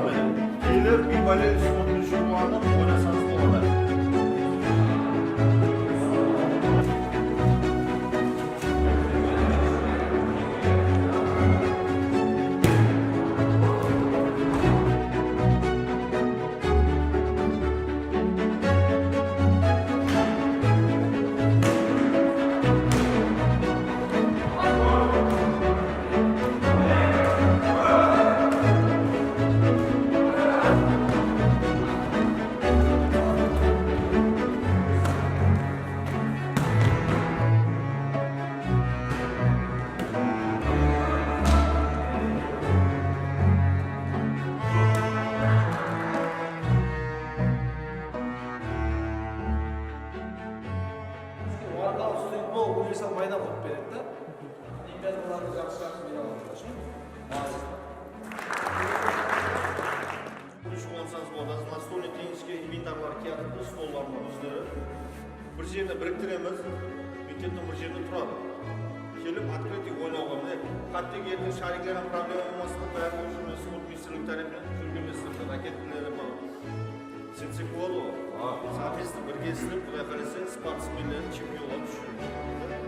Міне, келіп, бейбалел спортпен шұғылданып, ойнасаңыз болады. Workout Streetball универсал майдан қылып береді да. Олимпиадаларда жақсы жақсы медаль алып жатыр. Шұғылдансаңыз болады. Настольный тенниске инвентарлар келатыр, столдардың өздері. Бір жеріне біріктіреміз, мектептің бір жерінде тұрады. Келіп, открытый ойнауға, міне, хоккейге ертең шариклердің проблема болмасын, бәрі уже міне спорт министрлігі тарапынан шөлкемдестірілді. Ракеткалары бар. Сенсек болады ғой. Соответственно, бірге істеп, құдай қаласа, спортсмендерді чемпионға түсіреміз.